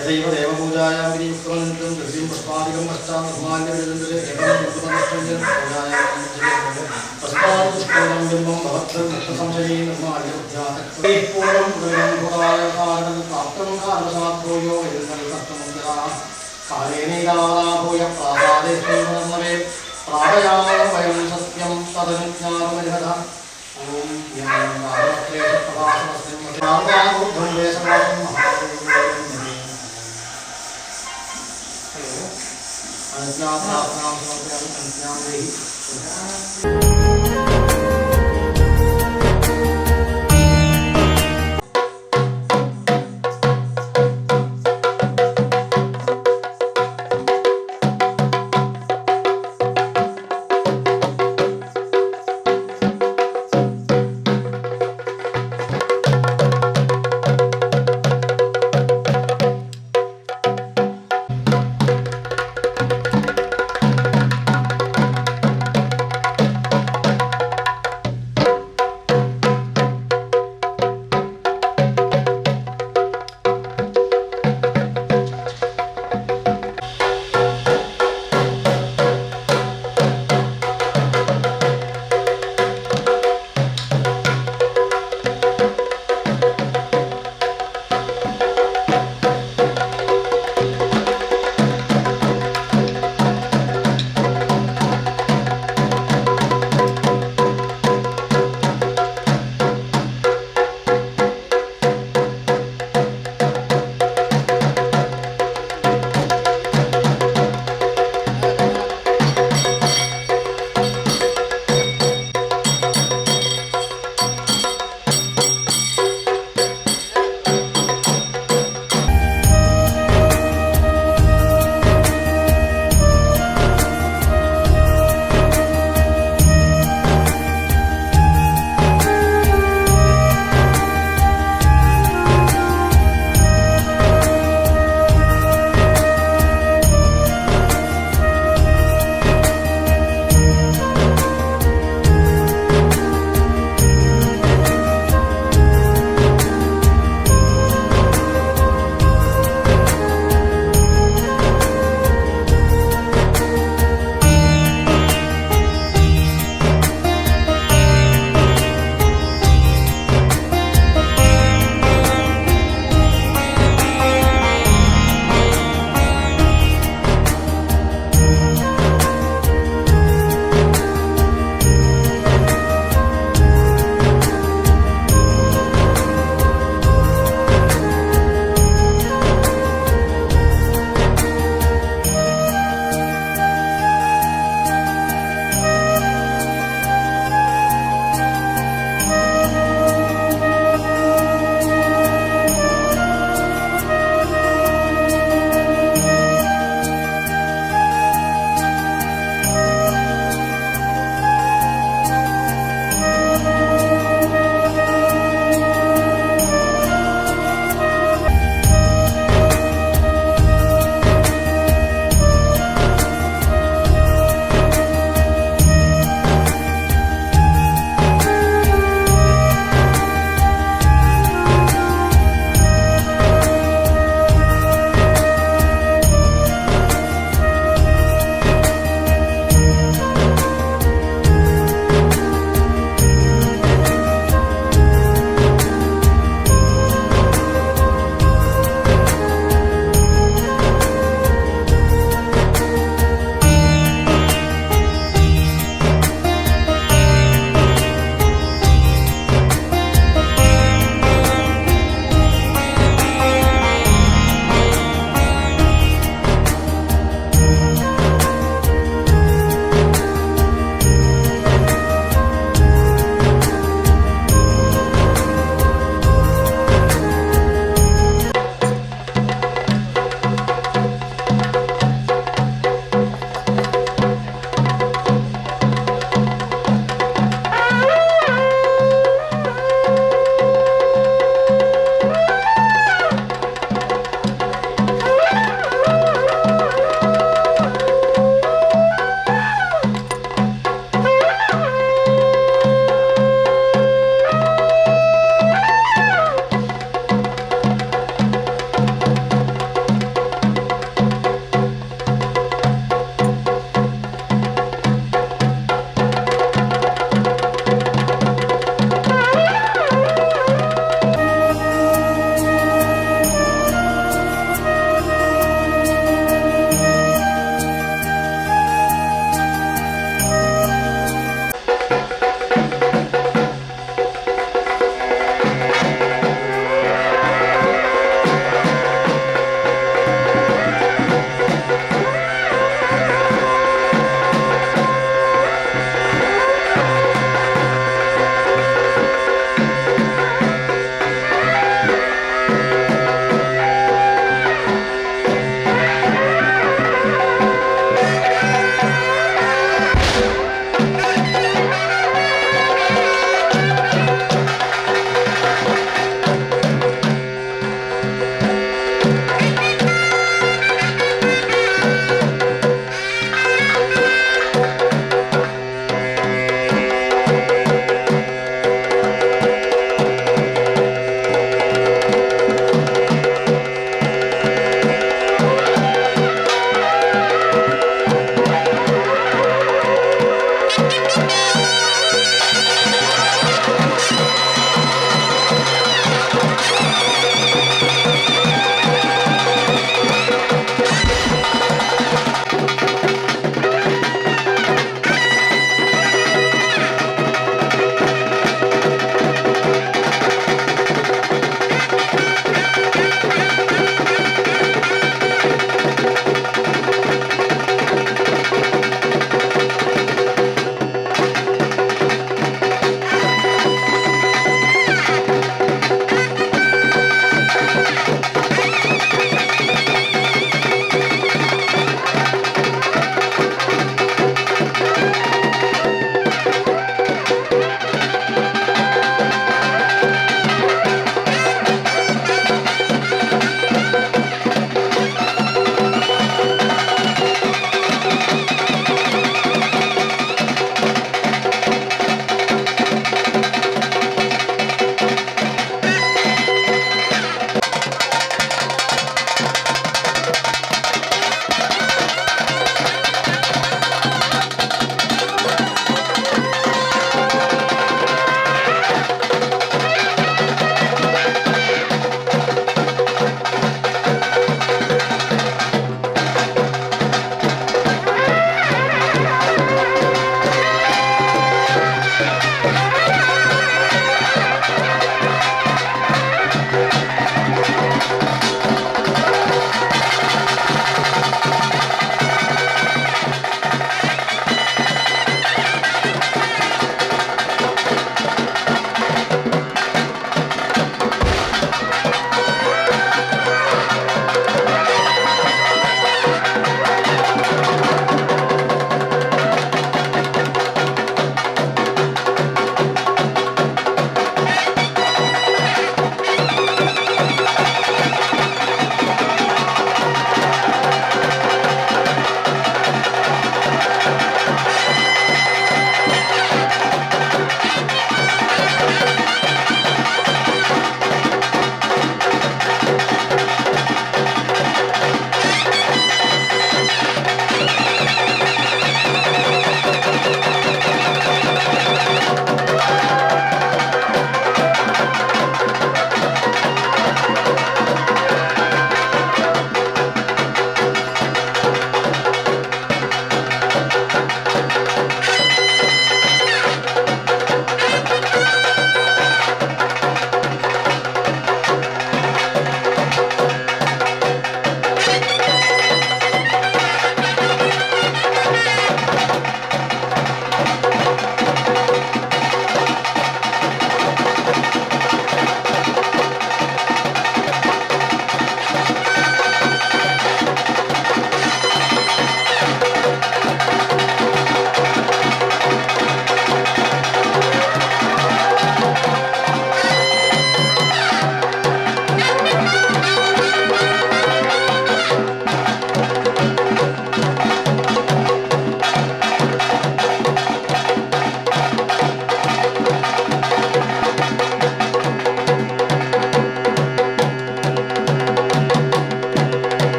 यथैव देवपूजायां विधियुक्तमनन्तरं द्रव्यं पुष्पादिकं पश्चात् निर्माल्यविदन्तरे एवं पूजायां पश्चात् बिम्बं भवद्भिर्मुक्तसंशये निर्माल्यबुद्ध्या पूर्वं पुनरिदं प्राप्तं कालवशात् भूयो वैदन्तमुक्तः कालेनैरावदा भूय प्रासादे पुनर्नवे प्रापयामो वयं सत्यं तदनुज्ञातमर्हतः। ॐ यं कालक्लेशप्रभासमस्मिन् वेशवासं अनुज्ञां प्रार्थनां समर्पयामि। अनुज्ञां देहि।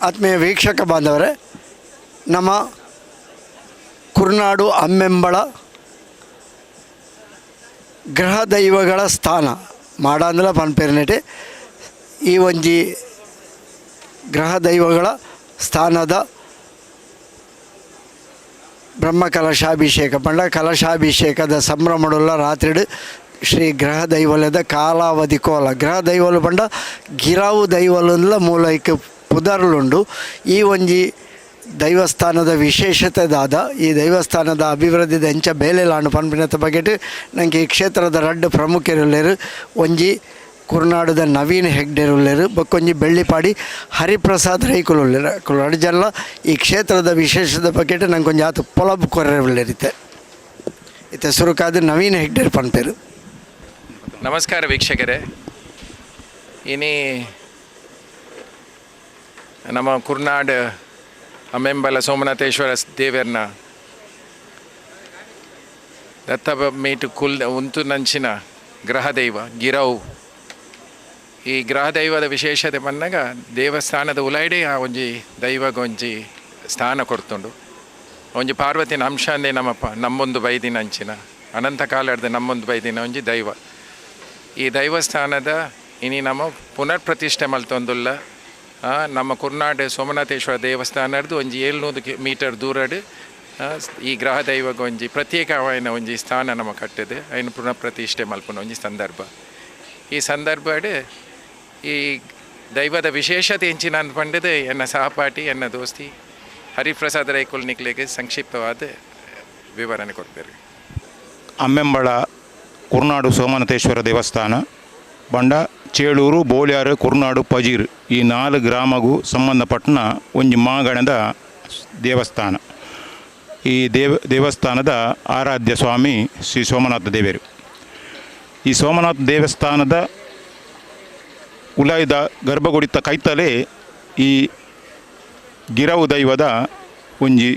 ಆತ್ಮೀಯ ವೀಕ್ಷಕ ಬಾಂಧವರೇ, ನಮ್ಮ ಕುರ್ನಾಡು ಅಮ್ಮೆಂಬಳ ಗ್ರಹ ದೈವಗಳ ಸ್ಥಾನ ಮಾಡಾಂದಲ ಪನ್ಪೆರ್ನೆಟೆ ಈ ಒಂಜಿ ಗ್ರಹ ದೈವಗಳ ಸ್ಥಾನದ ಬ್ರಹ್ಮ ಕಲಶಾಭಿಷೇಕ ಪಂಡ ಕಲಶಾಭಿಷೇಕದ ಸಂಭ್ರಮಡುಲ್ಲ. ರಾತ್ರಿಡ್ ಶ್ರೀ ಗ್ರಹ ದೈವಲದ ಕಾಲಾವಧಿ ಕೋಲ. ಗ್ರಹ ದೈವಲು ಪಂಡ ಗಿರಾವು ದೈವಲುಂದ್ಲ ಮೂಲೈಕ್ ಪುದರ್ಲುಂಡು. ಈ ಒಂಜಿ ದೈವಸ್ಥಾನದ ವಿಶೇಷತೆ ದಾದ, ಈ ದೈವಸ್ಥಾನದ ಅಭಿವೃದ್ಧಿದ ಎಂಚ ಬೇಲೆಲಾಂಡ್ ಪನ್ಪಿನತ ಬಗೆಟ್ ನಂಗೆ ಈ ಕ್ಷೇತ್ರದ ರಡ್ಡ್ ಪ್ರಮುಖರುಲ್ಲೆರ್. ಒಂಜಿ ಕುರ್ನಾಡುದ ನವೀನ್ ಹೆಗ್ಡೆರ್ ಉಲ್ಲೆರ್, ಬೊಕ್ಕೊಂಜಿ ಬೆಳ್ಳಿಪಾಡಿ ಹರಿಪ್ರಸಾದ್ ರೈಕುಲು ಉಲ್ಲೆರ್. ಅಕುಲು ರಡ್ಡ್ ಜನಲ ಈ ಕ್ಷೇತ್ರದ ವಿಶೇಷದ ಬಗೆಟ್ ನಂಗೆ ಒಂಜಿ ಆತ್ ಪೊಲಬು ಕೊರ್ರೆ ಉಲ್ಲೆರ್. ಇತ್ತೆ ಇತ್ತೆ ಸುರುಕಾದ್ ನವೀನ್ ಹೆಗ್ಡೆರ್ ಪನ್ಪೆರ್. ನಮಸ್ಕಾರ ವೀಕ್ಷಕರೇ. ಇನಿ ನಮ್ಮ ಕುರ್ನಾಡ್ ಅಮ್ಮೆಂಬಲ ಸೋಮನಾಥೇಶ್ವರ ದೇವರ್ನ ದತ್ತ ಮೀಟು ಕುಲ್ ಉಂತು ನಂಚಿನ ಗ್ರಹ ದೈವ ಗಿರವು. ಈ ಗ್ರಹ ದೈವದ ವಿಶೇಷತೆ ಪನ್ನಗ ದೇವಸ್ಥಾನದ ಉಲೈಡೆ ಆ ಒಂಜಿ ದೈವಗೊಂಜಿ ಸ್ಥಾನ ಕೊರ್ತುಂಡು. ಒಂಜಿ ಪಾರ್ವತಿನ ಅಂಶ ಅಂದೇ ನಮ್ಮ ನಮ್ಮೊಂದು ಬೈದಿನ ಅಂಚಿನ ಅನಂತ ಕಾಲದ ನಮ್ಮೊಂದು ಬೈದಿನ ಒಂಜಿ ದೈವ. ಈ ದೈವಸ್ಥಾನದ ಇನಿ ನಮ್ಮ ಪುನರ್ ಪ್ರತಿಷ್ಠೆ ಮಲ್ತೊಂದುಲ್ಲ. ನಮ್ಮ ಕುರ್ನಾಡು ಸೋಮನಾಥೇಶ್ವರ ದೇವಸ್ಥಾನದ್ದು ಒಂಜಿ 700 ಮೀಟರ್ ದೂರಡು ಈ ಗ್ರಹ ದೈವಗ ಒಂಜಿ ಪ್ರತ್ಯೇಕವಾಯಿನ ಒಂಜಿ ಸ್ಥಾನ ನಮ್ಮ ಕಟ್ಟದು ಐನು ಪುನಃ ಪ್ರತಿಷ್ಠೆ ಮಲ್ಪುನ ಒಂಜಿ ಸಂದರ್ಭ. ಈ ಸಂದರ್ಭಡ್ ಈ ದೈವದ ವಿಶೇಷತೆ ಎಂಚಿನ ಅಂದ್ ಎನ್ನ ಸಹಪಾಠಿ, ಎನ್ನ ದೋಸ್ತಿ ಹರಿಪ್ರಸಾದ್ ರೈಕುಲ್ ನಿಕ್ಲೆಗ್ ಸಂಕ್ಷಿಪ್ತವಾದ ವಿವರಣೆ ಕೊಡ್ತಾರೆ. ಅಮ್ಮೆಂಬಳ ಕುರ್ನಾಡು ಸೋಮನಾಥೇಶ್ವರ ದೇವಸ್ಥಾನ ಬಂಡ ಚೇಳೂರು, ಬೋಳ್ಯಾರು, ಕುರ್ನಾಡು, ಪಜೀರ್ ಈ 4 ಗ್ರಾಮಗೂ ಸಂಬಂಧಪಟ್ಟನ ಒಂಜಿ ಮಾಗಣದ ದೇವಸ್ಥಾನ. ಈ ದೇವಸ್ಥಾನದ ಆರಾಧ್ಯ ಸ್ವಾಮಿ ಶ್ರೀ ಸೋಮನಾಥ ದೇವರು. ಈ ಸೋಮನಾಥ ದೇವಸ್ಥಾನದ ಉಲಾಯ್ದ ಗರ್ಭಗುಡಿತ ಕೈತಲೇ ಈ ಗಿರವು ದೈವದ ಒಂಜಿ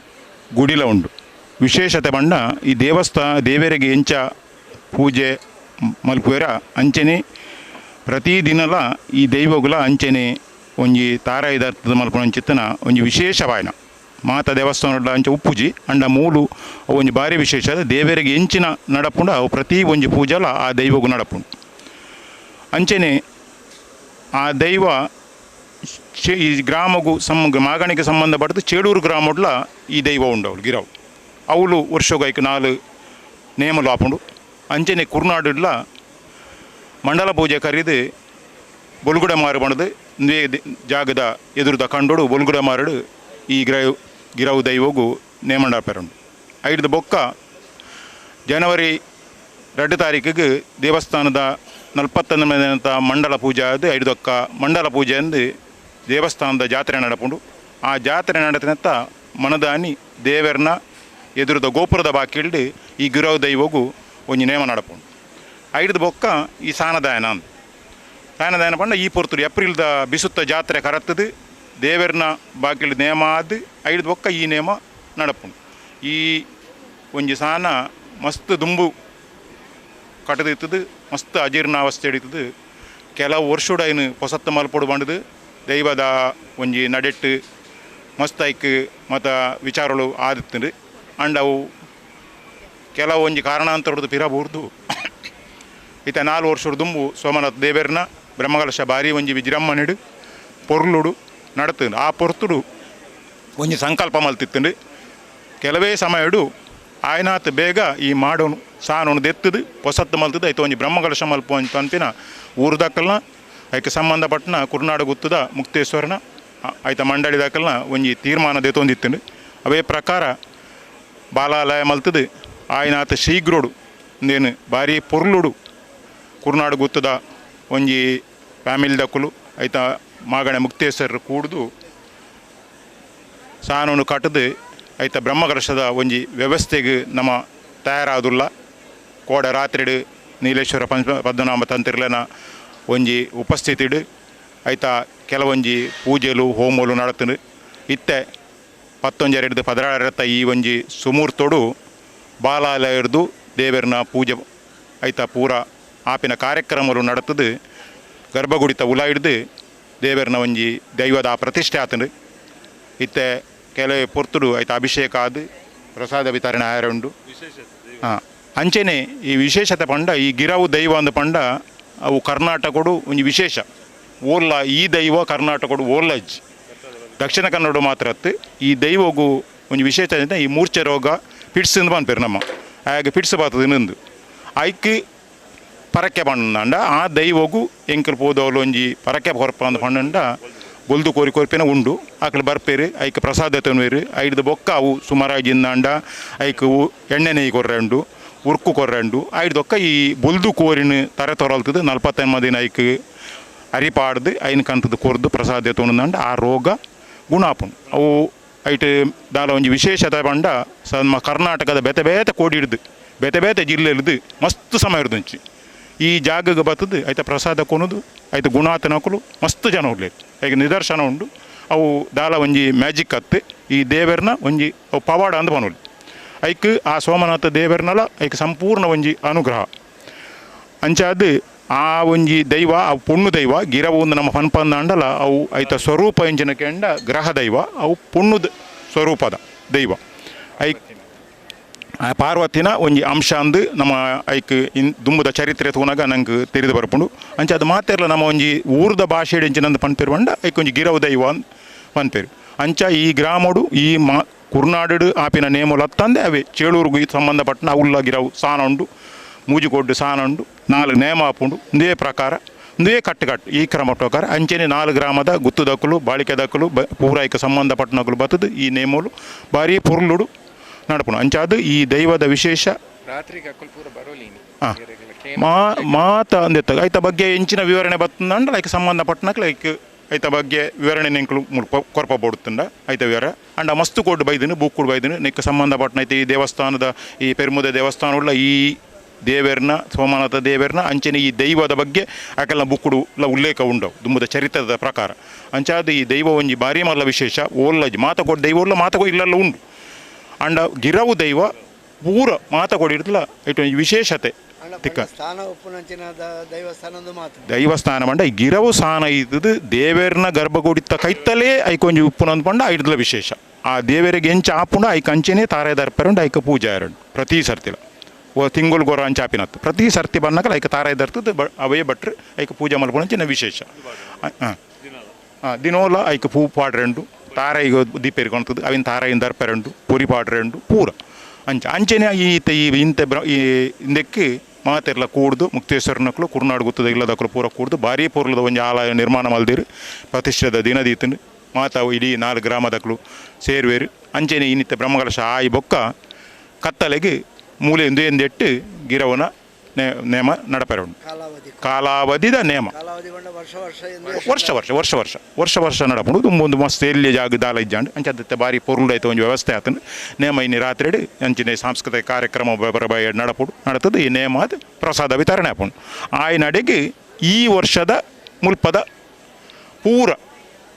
ಗುಡಿಲ ಉಂಡು. ವಿಶೇಷತೆ ಬಣ್ಣ ಈ ದೇವಸ್ಥಾನ ದೇವರಿಗೆ ಎಂಚ ಪೂಜೆ ಮಲ್ಪುವೆರ ಅಂಚನೆ ಪ್ರತಿದಿನಲ ಈ ದೈವಗುಲ ಅಂಚನೆ ಒಂಜಿ ತಾರಾಯಿದರ್ಥದ ಮಲ್ಪುನ ಚಿತ್ತನ ಒಂಜಿ ವಿಶೇಷವಾಯನ ಮಾತ ದೇವಸ್ಥಾನದ ಅಂಚೆ ಉಪ್ಪುಜಿ ಅಂಡ ಮೂಲು ಒಂಜಿ ಭಾರಿ ವಿಶೇಷ. ದೇವರಿಗೆ ಎಂಚಿನ ನಡಪುಂಡು ಅವು ಪ್ರತಿ ಒಂಜಿ ಪೂಜಲ ಆ ದೈವಗು ನಡಪುಂಡು. ಅಂಚನೆ ಆ ದೈವ ಈ ಗ್ರಾಮಗೂ ಮಾಗಣಿಗೆ ಸಂಬಂಧಪಟ್ಟದ್ದು ಚೇಳೂರು ಗ್ರಾಮಡ್ಲ ಈ ದೈವ ಉಂಡವಳು ಗಿರವು ಅವಳು ವರ್ಷಗೈಕ್ 4 ನೇಮಲು ಆಪುಂಡು. ಅಂಚನೆ ಕುರ್ನಾಡುಡ್ಲ ಮಂಡಲ ಪೂಜೆ ಕರೀದು ಬೊಲ್ಗುಡ ಮಾರು ಬಣದು ಜಾಗದ ಎದುರುದ ಕಂಡೋಡು ಬೊಲ್ಗುಡ ಮಾರುಡು ಈ ಗಿರವು ದೈವಗು ನೇಮಂಡಾಪೆರುಂಡು. ಐದು ಬೊಕ್ಕ ಜನವರಿ 2 ತಾರೀಕಿಗೆ ದೇವಸ್ಥಾನದ 41ನೇ ಮಂಡಲ ಪೂಜೆ ಅದು ಐದೊಕ್ಕ ಮಂಡಲ ಪೂಜೆ ಅಂದು ದೇವಸ್ಥಾನದ ಜಾತ್ರೆ ನಡಪುಂಡು. ಆ ಜಾತ್ರೆ ನಡೆತನತ್ತ ಮನದಾನಿ ದೇವರನ ಎದುರುದ ಗೋಪುರದ ಬಾಕಿಲ್ಡು ಈ ಗಿರವು ದೈವಗು ಒಂಜಿ ನೇಮ ನಡಪುಂಡು. ಐದು ಬೊಕ್ಕ ಈ ಸಾನದಾಯನ ಅಂದ್ ಸಾನದಾಯನ ಪಂಡ ಈ ಪೊರ್ತುಡು ಏಪ್ರಿಲ್ದ ಬಿಸುತ್ತ ಜಾತ್ರೆ ಕರತ್ತದು ದೇವರನ ಬಾಕಿಲ್ ನೇಮ ಆದ್ ಐದು ಬೊಕ್ಕ ಈ ನೇಮ ನಡಪುಂಡು. ಈ ಒಂಜಿ ಸಾನ ಮಸ್ತ್ ದುಂಬು ಕಟ್ಟದಿತ್ತದು, ಮಸ್ತ್ ಅಜೀರ್ಣಾವಸ್ಥೆ ಹಿಡಿತದು. ಕೆಲವು ವರ್ಷಡು ಐನು ಪೊಸತ್ತ ಮಲ್ಪೊಡು ಬಂಡದು ದೈವದ ಒಂಜಿ ನಡೆಟ್ಟು ಮಸ್ತ್ ಐಕ್ ಮತ ವಿಚಾರಗಳು ಆದಿತ್ತಂಡು. ಅಂಡ್ ಅವು ಕೆಲವು ಒಂಜಿ ಕಾರಣಾಂತರದ್ದು ಪಿರಬೂರ್ದು ಇತ್ತ 4 ವರ್ಷದ ದುಂಬು ಸೋಮನಾಥ ದೇವರನ ಬ್ರಹ್ಮಕಲಶ ಭಾರಿ ಒಂಜಿ ವಿಜೃಂಭಣೆಡು ಪೊರ್ಲುಡು ನಡತಂಡು. ಆ ಪೊರ್ತುಡು ಒಂಜಿ ಸಂಕಲ್ಪ ಮಲ್ತಿತ್ತಂಡು. ಕೆಲವೇ ಸಮಯಡು ಆಯನಾತ್ ಬೇಗ ಈ ಮಾಡೋನು ಸಾನೋನು ದೆತ್ತದು ಪೊಸತ್ತು ಮಲ್ತದು ಐತ ಒಂಜಿ ಬ್ರಹ್ಮಕಲಶ ಮಲ್ಪ ಒಂಜಿ ಪನ್ಪಿನ ಊರು ದಾಕಲ್ನ ಐಕೆ ಸಂಬಂಧಪಟ್ಟನ ಕುರ್ನಾಡು ಗುತ್ತದ ಮುಕ್ತೇಶ್ವರನ ಐತ ಮಂಡಳಿ ದಾಕಲ್ನ ಒಂಜಿ ತೀರ್ಮಾನ ದೆತ್ತೊಂದಿತ್ತಂಡು. ಅವೇ ಪ್ರಕಾರ ಬಾಲಾಲಯ ಮಲ್ತದು ಆಯನಾಥ ಶೀಘ್ರೋಡು ಇಂದೇನು ಭಾರಿ ಪೊರ್ಲುಡು ಕುರ್ನಾಡು ಗುತ್ತದ ಒಂಜಿ ಫ್ಯಾಮಿಲಿ ದಕ್ಕಲು ಐತ ಮಾಗಣೆ ಮುಕ್ತೇಶ್ವರರು ಕೂಡ್ದು ಸಾನೋನು ಕಟ್ಟದು ಐತ ಬ್ರಹ್ಮಕಲಶದ ಒಂಜಿ ವ್ಯವಸ್ಥೆಗೆ ನಮ್ಮ ತಯಾರಾದುಲ್ಲ. ಕೋಡ ರಾತ್ರಿಡು ನೀಲೇಶ್ವರ ಪದ್ಮನಾಭ ತಂತ್ರಿಲನ ಒಂಜಿ ಉಪಸ್ಥಿತಿಡು ಐತ ಕೆಲವೊಂಜಿ ಪೂಜೆಲು ಹೋಮಲು ನಡತಂಡು. ಇತ್ತೆ 19 16 ಈ ಒಂಜಿ ಸುಮೂರ್ತೋಡು ಬಾಲಾಲಯರ್ದು ದೇವರನ ಪೂಜೆ ಐತ ಪೂರ ಆಪಿನ ಕಾರ್ಯಕ್ರಮಲು ನಡತದು. ಗರ್ಭಗುಡಿತ ಉಲ ಹಿಡ್ದು ದೇವರನ ಒಂಜಿ ದೈವದ ಪ್ರತಿಷ್ಠೆ ಆತಂಡು. ಇತ್ತೆ ಕೆಲವು ಪೊರ್ತುಡು ಐತ ಅಭಿಷೇಕ ಆದ್ ಪ್ರಸಾದ ವಿತರಣೆ ಆಯರೆ ಉಂಡು. ಹಾಂ, ಅಂಚೆನೆ ಈ ವಿಶೇಷತೆ ಪಂಡ ಈ ಗಿರವು ದೈವ ಅಂದ್ ಪಂಡ ಅವು ಕರ್ನಾಟಕಡು ಒಂಜಿ ವಿಶೇಷ. ಓಲ್ಲ ಈ ದೈವ ಕರ್ನಾಟಕಡು ಓಲ್ಲ ಇಜ್ಜಿ, ದಕ್ಷಿಣ ಕನ್ನಡ ಮಾತ್ರ ಅತ್ತು. ಈ ದೈವಗು ಒಂಜಿ ವಿಶೇಷ ಅಂದ್ರೆ ಈ ಮೂರ್ಛೆ ರೋಗ ಪಿಟ್ಸ್ ಇಂದು ಪನ್ಪೆರ್ ನಮ್ಮ, ಆಗ ಪಿಟ್ಸ್ ಬಾತದ ಇನ್ನೊಂದು ಐಕ್ ಪರಕೆ ಪಂಡ ಆ ದೈವಗು ಎಂಕಲ್ ಪೋದವಲು ಒಂಜಿ ಪರಕೆ ಕೊರ್ಪ ಅಂದ್ ಪಂಡ ಬೊಲ್ದು ಕೋರಿ ಕೊರ್ಪಿನ ಉಂಡು. ಆಕಲು ಬರ್ಪೇರು, ಐಕ್ ಪ್ರಸಾದ ತನ್ವೇರು. ಐಡ್ದು ಬೊಕ್ಕ ಅವು ಸುಮಾರಾಗಿ ಜಿಂದಾಂಡ ಐಕ್ ಎಣ್ಣೆ ನೆಯ್ಯಿ ಕೊರ್ರೆ ಉಂಡು, ಉರ್ಕು ಕೊರ್ರೆ ಉಂಡು. ಐಡ್ದೊಕ್ಕ ಈ ಬೊಲ್ದು ಕೋರಿನ ತರೆ ತೊರಲ್ತದ 45 ದಿನ ಐಕ್ ಅರಿಪಾಡ್ದು ಐನ್ ಕಂತದ ಕೊರ್ದು ಪ್ರಸಾದ ತೊಂದಂಡ ಆ ರೋಗ ಗುಣ ಆಪುಂಡು. ಅವು ಐಟ್ ದಾಲ ಒಂಜಿ ವಿಶೇಷತೆ ಪಂಡ ನಮ್ಮ ಕರ್ನಾಟಕದ ಬೇತೆ ಬೇತೆ ಕೋಡಿ ಹಿಡ್ದು ಬೇತೆ ಬೇತೆ ಜಿಲ್ಲೆಲಿದ್ದು ಮಸ್ತ್ ಸಮಯ ಇರ್ದುಂಚಿ ಈ ಜಾಗಗೆ ಬತ್ತದು ಐತ ಪ್ರಸಾದ ಕೊನದು ಐತ ಗುಣಾತನಕುಲು ಮಸ್ತ್ ಜನ ಉಲ್ಲೇರು. ಐಕ್ ನಿದರ್ಶನ ಉಂಡು. ಅವು ದಾಲ ಒಂಜಿ ಮ್ಯಾಜಿಕ್ ಅತ್ತು ಈ ದೇವರ್ನ ಒಂಜಿ ಅವು ಪವಾಡ ಅಂದ್ ಪನೊಲಿ. ಐಕ್ ಆ ಸೋಮನಾಥ ದೇವರ್ನಲ ಐಕ್ ಸಂಪೂರ್ಣ ಒಂಜಿ ಅನುಗ್ರಹ. ಅಂಚಾದ್ ಆ ಒಂಜಿ ದೈವ ಆ ಪೊಣ್ಣು ದೈವ ಗಿರವು ಒಂದು ನಮ್ಮ ಪನ್ಪಂದಾಂಡಲ ಅವು ಐತ ಸ್ವರೂಪ ಎಂಚಿನ ಕೆಂಡ ಗ್ರಹ ದೈವ, ಅವು ಪೊಣ್ಣು ಸ್ವರೂಪದ ದೈವ. ಐಕ್ ಆ ಪಾರ್ವತಿನ ಒಂಜಿ ಅಂಶ ಅಂದು ನಮ್ಮ ಐಕ್ ಇನ್ ದುಂಬುದ ಚರಿತ್ರೆ ತೂನಾಗ ನಂಗೆ ತೆರಿದು ಬರ್ಪುಂಡು. ಅಂಚ ಅದು ಮಾತೆರ್ಲ ನಮ್ಮ ಒಂಜಿ ಊರ್ದ ಭಾಷೆಡ್ ಎಂಚಿನಂದು ಪನ್ಪೇರು ಪಂಡ ಐಕ್ ಒಂಜಿ ಗಿರವು ದೈವ ಅಂದ್ ಪನ್ಪೇರು. ಅಂಚ ಈ ಗ್ರಾಮಡು ಈ ಮಾ ಕುರ್ನಾಡು ಆಪಿನ ನೇಮುಲು ಅತ್ತಂದೆ ಅವೇ ಚೇಳೂರುಗು ಸಂಬಂಧಪಟ್ಟನ ಅವುಲ್ಲ ಗಿರವು ಸಾನ ಉಂಡು, ಮೂಜಿಕೊಡ್ಡು ಸಾನ ಉಂಡು, 4 ನೇಮ ಆಪುಂಡು. ಇಂದೇ ಪ್ರಕಾರ ಇಂದೇ ಕಟ್ಟುಕಟ್ಟು ಈ ಕ್ರಮ ಪ್ರಕಾರ ಅಂಚೆನೆ 4 ಗ್ರಾಮದ ಗುತ್ತುದಕ್ಕಲು ಬಾಳಿಕೆದಕ್ಕಲು ಪೂರೈಕ ಸಂಬಂಧಪಟ್ಟನಕಲು ಬತ್ತದು ಈ ನೇಮುಲು ಭಾರಿ ಪೊರ್ಲುಡು ನಡಪುಂಡು. ಅಂಚಾದ್ ಈ ದೈವದ ವಿಶೇಷ ಮಾತ ಅಂದೆತ್ತ ಐತ ಬಗ್ಗೆ ಎಂಚಿನ ವಿವರಣೆ ಬತ್ತಂಡ ಐಕ್ ಸಂಬಂಧಪಟ್ಟನಕ್ಲು ಐಕ್ ಐತ ಬಗ್ಗೆ ವಿವರಣೆ ನೆಂಕಲು ಕೊರ್ಪ ಬೋಡುತ್ತಂಡ ಐತ ವಿವರ. ಅಂಡ ಮಸ್ತು ಕೊಡು ಬೈದನು ಬೂಕ್ ಕೊಡು ಬೈದನು ನೆಕ್ ಸಂಬಂಧಪಟ್ಟನ ಐತೆ ಈ ದೇವಸ್ಥಾನದ ಈ ಪೆರುಮುದ ದೇವಸ್ಥಾನ ಉಳ್ಳ ಈ ದೇವರ್ನ ಸೋಮನಾಥ ದೇವರ್ನ ಅಂಚೆನೆ ಈ ದೈವದ ಬಗ್ಗೆ ಆಕೆಲ್ಲ ಬುಕ್ಕುಡು ಲ ಉಲ್ಲೇಖ ಉಂಡವು ದುಂಬುದ ಚರಿತ್ರದ ಪ್ರಕಾರ. ಅಂಚಾದ ಈ ದೈವ ಒಂಜಿ ಭಾರಿ ಮಲ್ಲ ವಿಶೇಷ. ಓಲ್ಲಜ್ ಮಾತ ಕೊಡು ದೈವ ಉಳ್ಳ ಮಾತ ಇಲ್ಲೆಲ್ಲ ಉಂಡು. ಅಂಡ ಗಿರವು ದೈವ ಪೂರ ಮಾತ ಕೊಡಿರ್ತಲ ಇಟ್ಟು ಒಂಜಿ ವಿಶೇಷತೆ ತಿಕ್ಕ ದೈವಸ್ಥಾನ ಪಂಡ ಈ ಗಿರವು ಸ್ಥಾನ ಇದ್ದದು ದೇವರ್ನ ಗರ್ಭಗುಡಿತ ಕೈತಲೇ ಐಕೊಂಜಿ ಉಪ್ಪುನಂದು ಪಂಡ ಐಡ್ದಲ ವಿಶೇಷ. ಆ ದೇವರಿಗೆ ಎಂಚ ಆಪುಂಡು ಐಕ್ ಅಂಚೆನೆ ತಾರೆ ದರ್ಪರುಂಡು ಐಕ ಪೂಜೆ ಆರುಂಡು ಪ್ರತಿ ಸರ್ತಿಲ ಓ ತಿಂಗುಲ್ ಗೊರ ಅಂಚಾಪಿನತ್ತು ಪ್ರತಿ ಸರ್ತಿ ಬನ್ನಕಲ ಐಕ ತಾರೆ ದರ್ತದ ಅವೇ ಭಟ್ರು ಐಕ ಪೂಜೆ ಮಲ್ಪುನಂಚಿನ ವಿಶೇಷ. ಹಾಂ ಹಾಂ ದಿನೋಲ ಐಕ ಪೂ ಪಾಡ್ರೆಂಡು ತಾರೈಗೆ ದೀಪೇರ್ಕೊಂತದ್ದು ಅವಿನ ತಾರಾಯಿನ ದರ್ಪೆರಂಡು ಪುರಿ ಪಾಡ್ರೆಂಡು ಪೂರ ಅಂಚ ಅಂಚೆನೆ ಈ ಇಂತೆ ಈ ಇಂದಕ್ಕೆ ಮಾತೆರ್ಲ ಕೂಡ್ದು ಮುಕ್ತೇಶ್ವರನಕ್ಲು ಕುರ್ನಾಡು ಗುತ್ತದ ಇಲ್ಲದಕ್ಲು ಪೂರ ಕೂಡ್ದು ಭಾರಿ ಪೂರ್ಲದ ಒಂಜಿ ಆಲಯ ನಿರ್ಮಾಣ ಮಲ್ದಿರು ಪ್ರತಿಷ್ಠೆದ ದಿನದೀತನು ಮಾತಾವು ಇಡೀ 4 ಗ್ರಾಮದಕ್ಲು ಸೇರುವೇರು. ಅಂಚೆನೆ ಇನ್ನಿತ್ತ ಬ್ರಹ್ಮಕಲಶ ಆಯಿ ಬೊಕ್ಕ ಕತ್ತಲೆಗೆ ಮೂಲೆ ಎಂದೆಟ್ಟು ಗಿರವನ ನೇಮ ನಡಪೆರ ಉಂಡು. ಕಾಲಾವಧಿದ ನೇಮ ವರ್ಷ ವರ್ಷ ವರ್ಷ ವರ್ಷ ವರ್ಷ ವರ್ಷ ನಡಪುಂಡು. ಒಂದು ಮಸ್ತ್ ಎಲ್ಲಿ ಜಾಗ ದಾಲ ಇಜ್ಜಾಂಡು ಅಂಚ ಭಾರಿ ಪೊರುಳೈತೆ ಒಂಜಿ ವ್ಯವಸ್ಥೆ ಆತನು ನೇಮ ಇನ್ನು ರಾತ್ರಿ ಅಂಚಿನ ಸಾಂಸ್ಕೃತಿಕ ಕಾರ್ಯಕ್ರಮ ಬರಬ ನಡಪುಡು ನಡತದ ಈ ನೇಮ ಅದು ಪ್ರಸಾದ ವಿತರಣೆ ಆಪುಂಡು. ಆಯ್ನಡೆಗೆ ಈ ವರ್ಷದ ಮುಲ್ಪದ ಪೂರ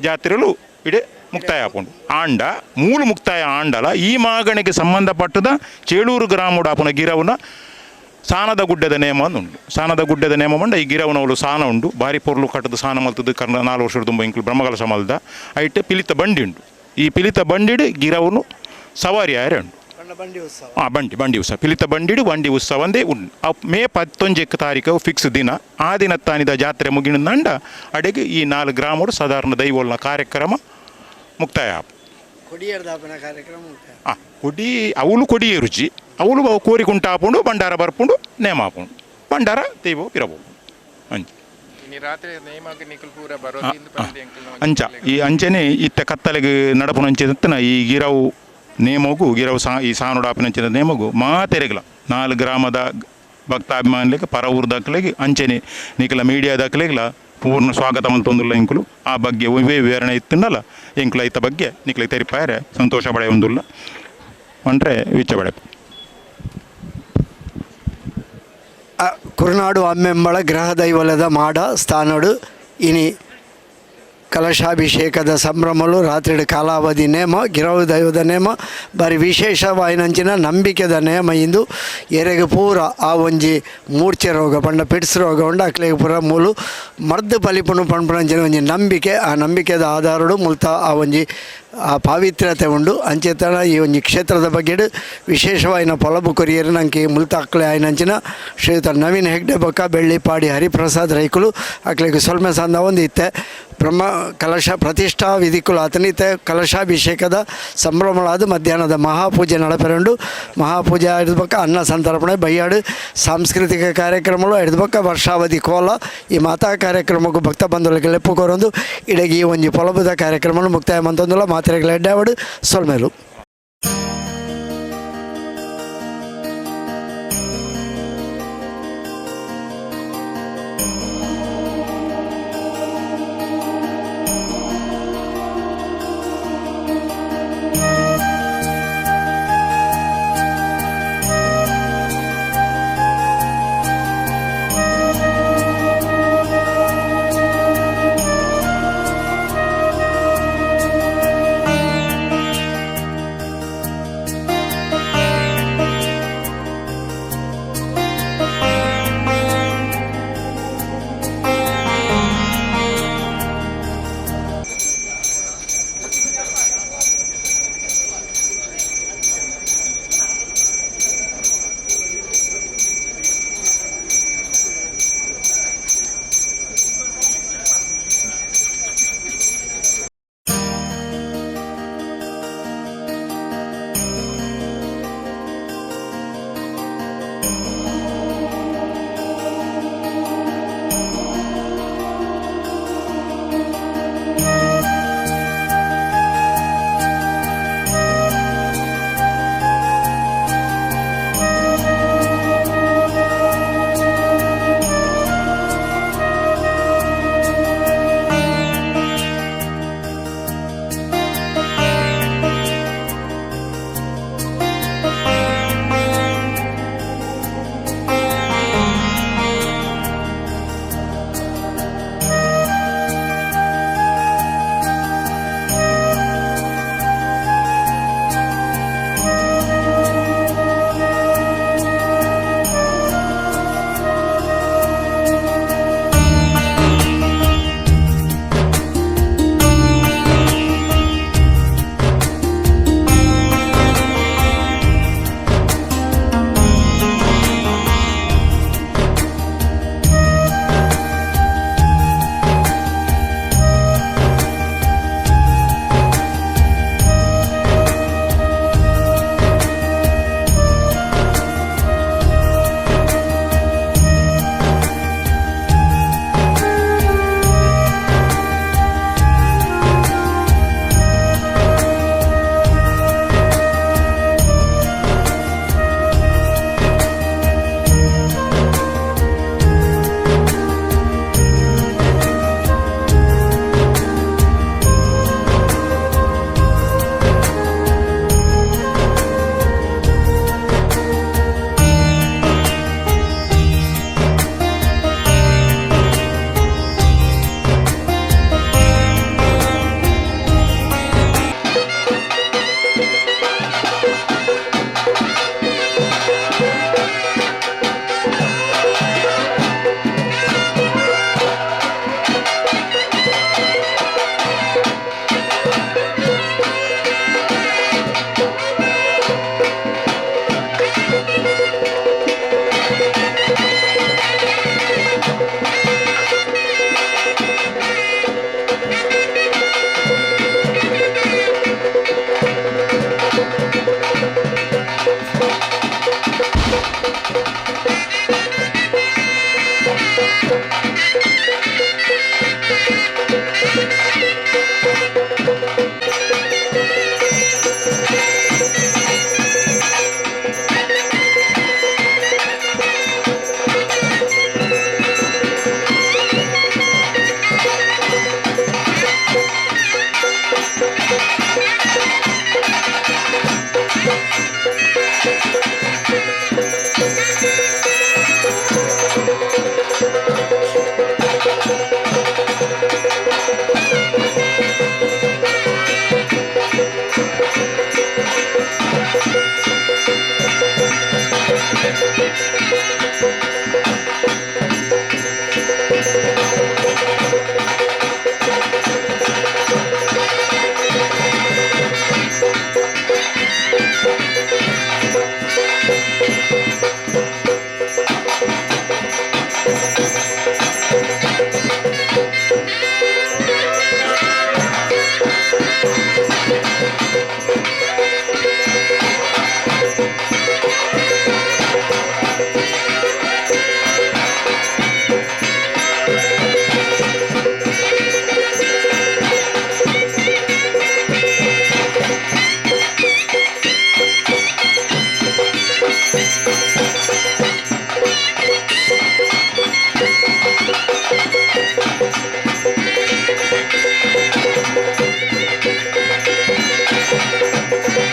ಜಾತ್ರೆಲು ಇಡೇ ಮುಕ್ತಾಯ ಆಪುಂಡು. ಆಂಡ ಮೂಲ ಮುಕ್ತಾಯ ಆಂಡಲ ಈ ಮಾಗಣಿಗೆ ಸಂಬಂಧಪಟ್ಟದ ಚೇಳೂರು ಗ್ರಾಮಡು ಆಪುನ ಗಿರವನ ಸಾನದ ಗುಡ್ಡದ ನೇಮ ಉಂಡು. ಸಾನದ ಗುಡ್ಡದ ನೇಮ ಮಂಡ ಈ ಗಿರವನವಳು ಸಾನ ಉಂಡು ಭಾರಿ ಪೊರ್ಲು ಕಟ್ಟದ ಸಾನ ಮಲ್ತದ್ದು ಕರ್ನ 4 ವರ್ಷದ ತುಂಬ ಇಂಕ್ಲು ಬ್ರಹ್ಮಕಲಶ ಮಲ್ದ ಐಟ್ ಪಿಲಿತ ಬಂಡಿ ಉಂಡು. ಈ ಪಿಲಿತ ಬಂಡಿಡು ಗಿರವನು ಸವಾರಿ ಆಯರೆ ಉಂಡು. ಹಾಂ ಬಂಡಿ ಬಂಡಿ ಉತ್ಸವ ಪಿಲಿತ ಬಂಡಿಡು ಬಂಡಿ ಉತ್ಸವ ಅಂದೇ ಉಂಡು. ಮೇ 11 ತಾರೀಕು ಫಿಕ್ಸ್ ದಿನ. ಆ ದಿನ ತಾನಿದ ಜಾತ್ರೆ ಮುಗಿನಂಡ ಅಡೆಗೆ ಈ 4 ಗ್ರಾಮರು ಸಾಧಾರಣ ದೈವೋಲ್ನ ಕಾರ್ಯಕ್ರಮ ಮುಕ್ತಾಯ. ಹಾಂ ಕೊಡಿ ಅವಳು ಕೊಡಿಯೇ ರುಚಿ ಅವಳು ಕೋರಿ ಕುಂಟ ಆಪುಂಡು ಭಂಡಾರ ಬರ್ಪುಂಡು ನೇಮ ಆಪುಂಡು ಭಂಡಾರ ದೈವ ಇರಬಹುದು ಅಂಚ ಅಂಚ ಈ ಅಂಚೆನೆ ಇತ್ತ ಕತ್ತಲೆಗೆ ನಡಪುನಂಚಿನ ಈ ಗಿರವು ನೇಮಗು ಗಿರವು ಸಾ ಈ ಸಾನುಡಾಪಿನಂಚಿನ ನೇಮಗು ಮಾತೆರೆಗಲ 4 ಗ್ರಾಮದ ಭಕ್ತಾಭಿಮಾನಿಗಳಿಗೆ ಪರ ಊರು ದಾಖಲೆಗೆ ಅಂಚೆನೆ ನಿಕಲ ಮೀಡಿಯಾ ದಾಖಲೆಗಳ ಪೂರ್ಣ ಸ್ವಾಗತ ಮಲ್ತೊಂದುಲ್ಲ ಎಂಕುಲು. ಆ ಬಗ್ಗೆ ಒವೇ ವಿವರಣೆ ಇತ್ತುಂಡಲ್ಲ ಎಂಕುಲು ಐತ ಬಗ್ಗೆ ನಿಕಲ ತೆರಿಪಾಯರೆ ಸಂತೋಷ ಪಡೆ ಒಂದುಲ್ಲ ಒಂಟ್ರೆ ವಿಚ್ಚ ಪಡೆ. ಕುರುನಾಡು ಅಮ್ಮೆಂಬಳ ಗ್ರಹ ದೈವಲದ ಮಾಡ ಸ್ಥಾನಡು ಇನಿ ಕಲಶಾಭಿಷೇಕದ ಸಂಭ್ರಮಲು ರಾತ್ರಿ ಕಾಲಾವಧಿ ನೇಮ ಗಿರವು ದೈವದ ನೇಮ ಬಾರಿ ವಿಶೇಷವಾಯಿನಂಚಿನ ನಂಬಿಕೆದ ನೇಮ ಇಂದು ಎರೆಗೆ ಪೂರ ಆ ಒಂಜಿ ಮೂರ್ಛೆ ರೋಗ ಪಂಡ ಪಿಟ್ಸ್ ರೋಗ ಉಂಡು ಅಕ್ಲೆಗ್ ಪೂರ ಮೂಲು ಮರ್ದು ಪಲಿಪುನು ಪನ್ಪುನಂಚಿನ ಒಂಜಿ ನಂಬಿಕೆ. ಆ ನಂಬಿಕೆದ ಆಧಾರಡು ಮುಲ್ತ ಆ ಒಂಜಿ ಆ ಪಾವಿತ್ರ್ಯತೆ ಉಂಡು. ಅಂಚೆತನ ಈ ಒಂಜಿ ಕ್ಷೇತ್ರದ ಬಗ್ಗೆಡ್ ವಿಶೇಷವಾಯಿನ ಪೊಲಬು ಕೊರಿಯರ್ ನಂಗೆ ಮುಲ್ತಾಕ್ಲೆ ಆಯಿನಂಚಿನ ಶ್ರೀಯುತ ನವೀನ್ ಹೆಗ್ಡೆ ಬೊಕ್ಕ ಬೆಳ್ಳಿಪಾಡಿ ಹರಿಪ್ರಸಾದ್ ರೈಕುಲು ಅಕ್ಲೆಗ್ ಸೊಲ್ಮೆ ಸಂದ ಇತ್ತೆ. ಬ್ರಹ್ಮ ಕಲಶ ಪ್ರತಿಷ್ಠಾ ವಿಧಿಕುಲು ಆತನಿತ್ತೆ. ಕಲಶಾಭಿಷೇಕದ ಸಂಭ್ರಮಳಾದ ಮಧ್ಯಾಹ್ನದ ಮಹಾಪೂಜೆ ನಡಪೆರುಂಡು. ಮಹಾಪೂಜೆ ಆಯ್ದ ಬೊಕ್ಕ ಅನ್ನ ಸಂತರ್ಪಣೆ, ಬಯ್ಯಾಡು ಸಾಂಸ್ಕೃತಿಕ ಕಾರ್ಯಕ್ರಮಗಳು ಹಿಡಿದ ಬೊಕ್ಕ ವರ್ಷಾವಧಿ ಕೋಲ. ಈ ಮಾತಾ ಕಾರ್ಯಕ್ರಮಕ್ಕೂ ಭಕ್ತ ಬಂಧುಗಳಿಗೆ ಲೆಪ್ಪು ಕೊರೊಂದು ಇಡೆಗೆ ಈ ಒಂಜಿ ಪೊಲಬುದ ಕಾರ್ಯಕ್ರಮ ಮುಕ್ತಾಯ ಮಂತೊಂದುಲ್ಲ. ಮಾತ್ರೆಗಳ ಎಡ್ಡಾವಡು, ಸೊಲ್ಮೆಲು.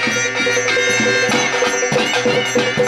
Thank you.